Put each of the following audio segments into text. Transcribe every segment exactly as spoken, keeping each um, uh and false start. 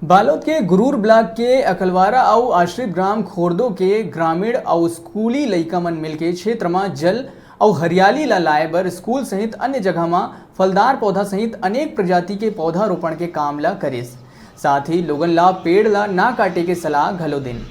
बालोद के गुरूर ब्लॉक के अकलवारा अउ आश्रित ग्राम खोरदो के ग्रामीण अउ स्कूली लइका मन मिलके क्षेत्र म जल अउ हरियाली ला लाए बर स्कूल सहित अन्य जगह म फलदार पौधा सहित अनेक प्रजाति के पौधा रोपण के काम ला करिस। साथ ही लोगन ला पेड़ ला ना काटे के सलाह घलो दिन।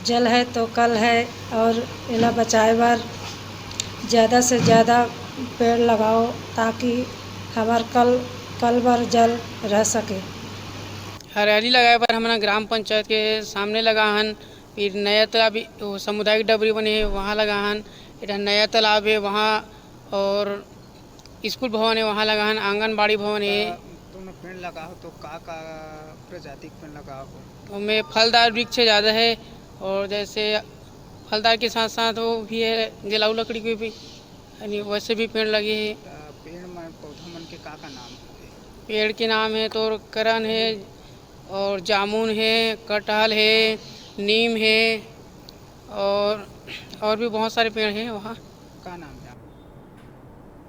जल है तो कल है, और एला बचाए बर ज़्यादा से ज़्यादा पेड़ लगाओ, ताकि हमार कल, कल बर जल रह सके। हरियाली लगाए बर हमन ग्राम पंचायत के सामने लगा हन, फिर नया तालाब भी, वो सामुदायिक डबरी बने हे, वहाँ लगा हन। एक ठन नया तालाब है वहाँ, और स्कूल भवन है वहाँ लगा हन, आंगनबाड़ी भवन है। तो तुमने पेड़ लगा हो तो का का प्रजाति के पेड़ लगा हो? ओमे फलदार वृक्ष ज़्यादा है, और जैसे फलदार के साथ साथ वो भी है, जलाऊ लकड़ी के भी, यानी वैसे भी पेड़ लगे हैं। तो पेड़ में पौधा मन के का का नाम है? पेड़ के नाम है तो करन है, और जामुन है, कटहल है, नीम है, और और भी बहुत सारे पेड़ हैं वहाँ। का नाम